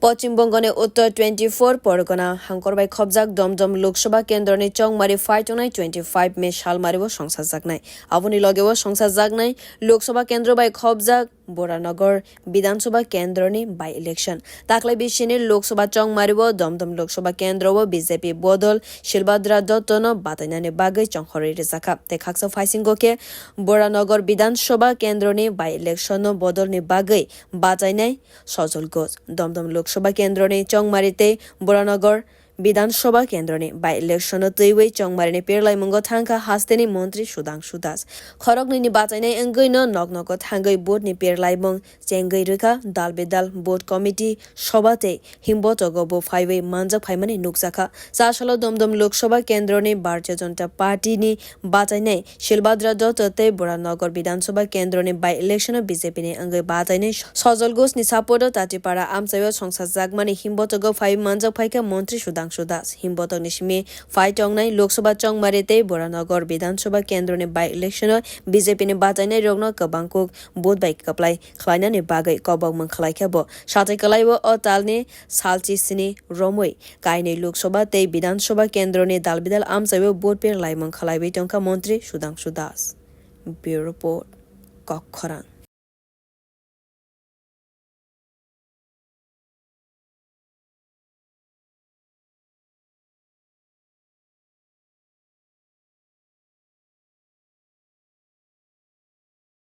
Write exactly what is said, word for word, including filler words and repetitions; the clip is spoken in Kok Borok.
Pochim Bongoni Uttor twenty four Porgona hangkor bai khobjak Domdom Lok Sabha kendroni chongmari phai tongnai twenty five May salmario songsajak nai. Aboni logeo songsajaknai Lok Sabha kendro bai khobjak Boranagar Bidhan Sabha kendroni by election. Taklai bisini Lok Sabha chongmario Domdom Lok Sabha kendro o B J P bodol Silbhadra Dotto no batainani bagwi chongkhorwi rijakha. Tei khaksa phaisingo khe Boranagar Bidhan Sabha kendroni by election no bodolni bagwi bachainai Sojol Ghosh. Domdom Lok Sabha kendroni chongmari tei Boranagar Bidhan Sabha kendroni by election no twiwi chongmarini perlaimungo thangkha hasteni montri Sudhangshu Das. Khoroknwini bachainai wngwi no nok nogo thangwi vote ni perlaimung chengwi rwkha dal bedal vote committee, sabha tei himbotogo bo phaiwi manjak phaimani nukjakha. Cha salo Domdom Lok Sabha kendroni Bharatiya Janata Party ni bachainai Silbhadra Dotto tei Boranagar Bidhan Sabha kendroni by election o B J P ni wngwi bachainai Sojol Ghosh ni support o Tatipara amchaio songsajakmani himbotogo phaiwi manjak phaikha montri Sudhangshu Das. Himbotokni simi phai tongnai Lok Sabha chongmari tei Boranagar Bidhan Sabha kendroni by election o B J P ni bachainai rokno kwbangkuk vote bai kwplai khlainani bagwi kobokmung khlaikha bo. Satai kwlaibo o talni salchi sini romwi kainwi Lok Sabha tei Bidhan Sabha kendroni dal bidal amchaio vote perlaimung khlaiwi tongkha montri Sudhangshu Das. Bureau Report, Kokkhorang.